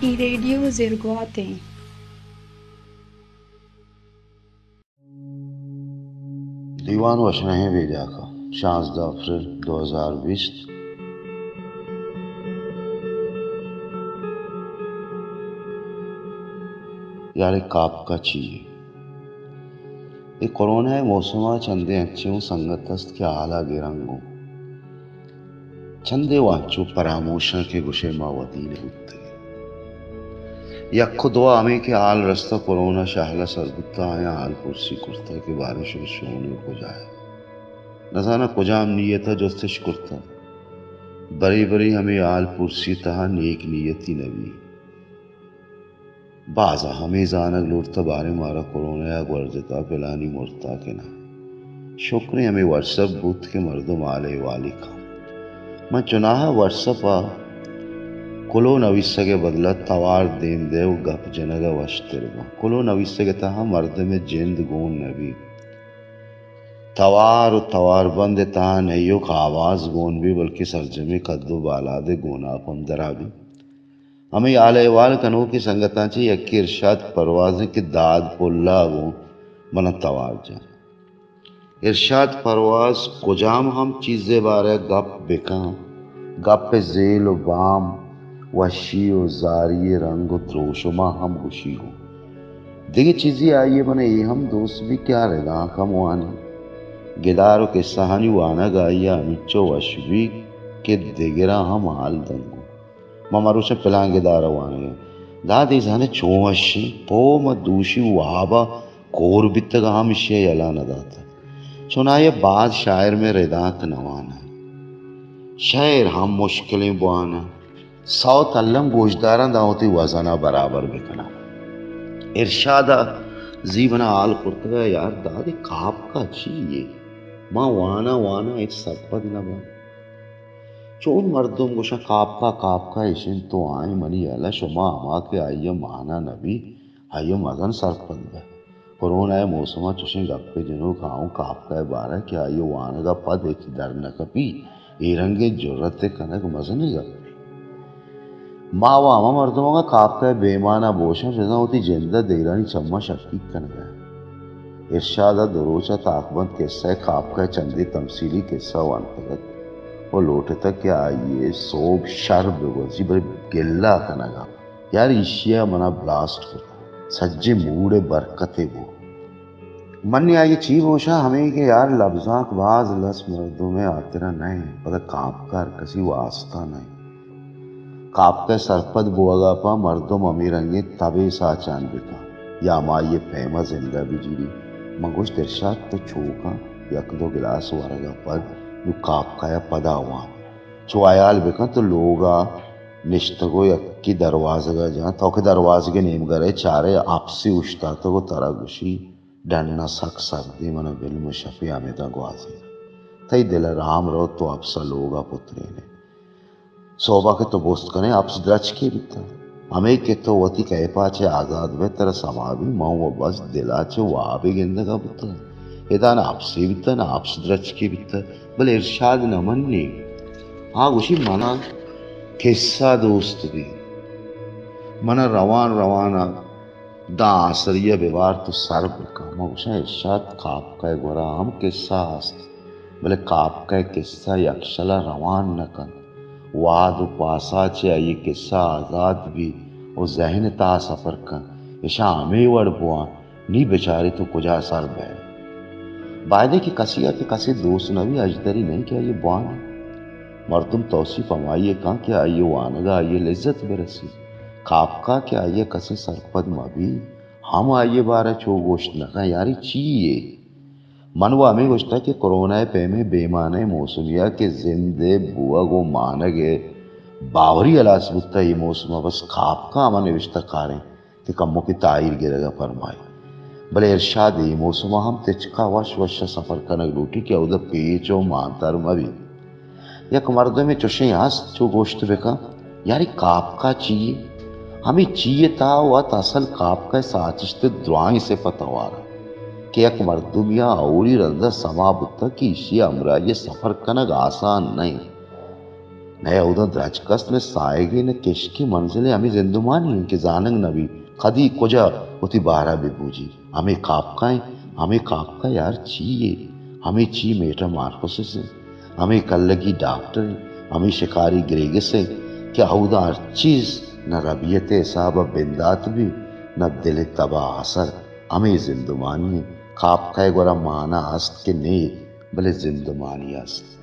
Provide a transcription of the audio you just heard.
اے ریڈیو زرگوات ایں۔ دیوان وشنہیں بیجاکاں، شانزدہ اپریل دو ہزار بیست۔ یار، اے کافکا چی یے؟ اے کرونا ءِ موسم ءَ چندے انچیں اوں سنگت است کہ حال ءَ گرنگ اوں۔ چندے وانچو پراموشاں کہ گوشے ما ودی نہ بوتگیں۔ یک ءُ دو ءَ ہمے کہ حال رستہ کرونا شہل ءَ سر بوتہ، آیاں حال پرسی کرتہ کہ باریں شمئے چون ءُ کجا ئے؟ نزاناں کجام نیت ءَ جستش کرتہ۔ برے برے ہمے حال پرسی ءِ تہا نیک نیتی نہ بی۔ بازاں ہمے زانگ لوٹتہ باریں مارا کرونا ءَ گور جتہ، پلانی مرتہ کہ نہ۔ شکریں ہمے واٹس اپ بوت کہ مردم حال احوالی کنت۔ من چوناہا واٹس اپ ءَ کلوہ نویسگ ءِ بدل ءَ توار دیم دئے ءُ گپ جنگ ءَ وشتر باں۔ کلوہ نویسگ ءِ تہا مردم ءِ جند گون نہ بیت۔ توار ءُ تواربند ءِ تہا نہ ایوک آواز گون بی، بلکیں سرجمیں کد ءُ بالاد ءِ گوناپ ہم درا بی۔ ہمے حال احوال کنوکیں سنگتاں چہ یکے ارشاد پرواز انت کہ داد پل ءَ گوں من ءَ توار جنت۔ ارشاد پرواز کجام ہم چیزے بارہ ءَ گپ بکن، گپ ءِ زیل ءُ بام، وشی ءُ زاری ءِ رنگ ءُ دروشم ءَ ہم گوشی گوں۔ دگہ چیزے آئی ءَ من ءَ اے ہم دوست بی کہ آ ردانک ہم وانیں۔ گدار ءُ کسہانی وانگ آئی ءَ ہمینچو وش بی کہ دگراں ہم حال دنت گوں۔ ما مروچاں پلان گدار ءَ وانگ ءَ ایں۔ داد اے زانئے چون وش ایں؟ پو ما دوشی واب ءَ کور بیتگ ءُ ہم ایشی ءَ یلہ نہ داتگ۔ چوناہا باز شاعر مئے ردانک نہ واناں۔ شعر ہم مشکلیں بواناں۔ سوت الم گوشداراں داں وتی وزن ءَ برابر بکناں۔ ارشاد ءَ زی من ءَ حال کرتگ ءَ، یار داد اے کافکا چی یے؟ ما واناں واناں ہچ سرپد نہ باں۔ چون مردم گوشاں کافکا، کافکا اش انت، تو آئیں منی ہیال ءَ شما ہما کہ آئی ءِ مانا نہ بی، آئی ءَ مزن سرپد بئے۔ کرونا ءِ موسم ءَ چشیں گپے جنوک آ اوں کافکا ءِ بارہ ءَ کہ آئی ءِ وانگ ءَ پد ہچ در نہ کپی، اے رنگیں جرت ءِ کنگ مزنیں گپے۔ ما و ہما مردم اگاں کافکا ءِ بے مانا بوشاں، بزاں وتی جند ءَ دیرانی چماں شکیک کنگ ءَ۔ ارشاد ءَ دو روچ ءَ تاکبند کسہ ءِ کافکا ءِ چندے تمثیلی کسہ ونتگ ات ءُ لوٹتگ کہ آئی ءِ سوب شر بہ گوزی، بلے گلہ کنگ ءَ یار ایشی ءَ من ءَ بلاسٹ کت۔ سجیں موڈ ءِ برکتے بو۔ من نی آئی ءَ چی بوشاں، ہمے کہ یار لبزانک باز لس مردم ءِ ہاترا نہ انت، پدا کافکا ہر کسی واستا نہ انت۔ کافکا ءِ سرپد بوگ ءَ پہ مردم ہمے رنگیں تبے ساچان بکن یا ہمائی ءِ پیم ءَ زندہ بجیڑی۔ من گوشت، ارشاد تو چو کن، یک دو گلاس ورگ ءَ پد نوں کافکا ءَ پدا وان۔ چو ہیال بکن تو لوگ ءَ نشتگ ءُ یکے دروازگ ءَ جنت، تو کہ دروازگ ءِ نیمگ ءَ رئے چارئے اپسے اوشتاتگ ءُ ترا گوشی، ڈن ءَ سک سردیں، من ءَ بل، من شپے ہمدا گوازیناں۔ تئی دل ءَ رحم روت، تو اپس ءَ لوگ ءَ پترینے۔ سہب ءَ کہ تو بست کنئے، اپس درچکے بیتہ۔ ہمے کہ تو وتی کیپ ءَ چہ آزاد بئے، ترا سما بی، من و بس دل ءَ چہ وابے گندگ ءَ بوتگ۔ ادا نہ اپسے بیتہ، نہ اپس درچکے بیتہ، بلے ارشاد نہ منی۔ آ گوشی، من ءَ کسہ دوست بی۔ من ءَ روان روان ءَ داں آسری ءَ بہ بارت ءُ سر بہ کن۔ من گوشاں، ارشاد، کافکا ءِ گورا ہم کسہ است، بلے کافکا ءِ کسہ یکشل ءَ روان نہ کنت۔ وہد ءُ پاسا چہ آئی ءِ کسہ آزاد بی ءُ ذہن ءِ تہا سفر کنت۔ اشاں ہمے وڑ بوان، نی بچاری تو کجا سر بئے۔ بایدیں کہ کسی ءَ کہ کسے دوست نہ بی، اژدری نہ انت کہ آئی ءَ بوان۔ مردم توسیپ ہمائی ءَ کن کہ آئی ءِ وانگ ءَ آئی ءَ لذت بہ رسی۔ کافکا کہ آئی ءَ کسے سرپد مہ بی، ہم آئی ءِ بارہ ءَ چو گوشت نہ کن، یاری چی یے؟ من و ہمے گوشتہ کہ کرونا ءِ پیمیں بے مانیں موسمے ءَ کہ زند ءِ بوگ ءُ مانگ ءِ باوری ہلاس بوتہ، اے موسم ءَ بس کافکا ہما نبشتہ کاریں کہ کموکے تاہیر گرگ ءَ پرمائی۔ بلے ارشاد، اے موسم ءَ ہم تچکا وش وش ءَ سفر کنگ لوٹی کہ اودا پیچ ءُ مانتر مہ بی۔ یک مردمے چشیں ہست، چو گوشت بکن، یار اے کافکا چی یے؟ ہمے چی ءِ تہا وت اصل کافکا ءِ ساچشت ءِ درائیں صفت ہوار انت کہ یک مردمے ءَ اولی رند ءَ سما بوتگ کہ ایشی ءِ ہمراہی ءَ سفر کنگ آسان نہ انت۔ نئے اوداں درچک است، نہ ساہگے، نہ کشکے، منزلے، ہمے زندمانی انت کہ زانگ نہ بیت کدی کجا وتی بہرا بہ بوجی۔ ہمے کافکا انت، ہمے کافکا یار چی یے؟ ہمے چی میٹا مارکوسس انت، ہمے کلگی ڈاکٹر انت، ہمے شکاری گریگس انت کہ اوداں ہر چیز نہ ربیت ءِ حساب ءَ بندات بیت، نہ دل ءِ تب ءَ اثر۔ ہمے زندمانی انت۔ کافکا ءِ گورا مانا است کہ نے، بلے زندمانی است۔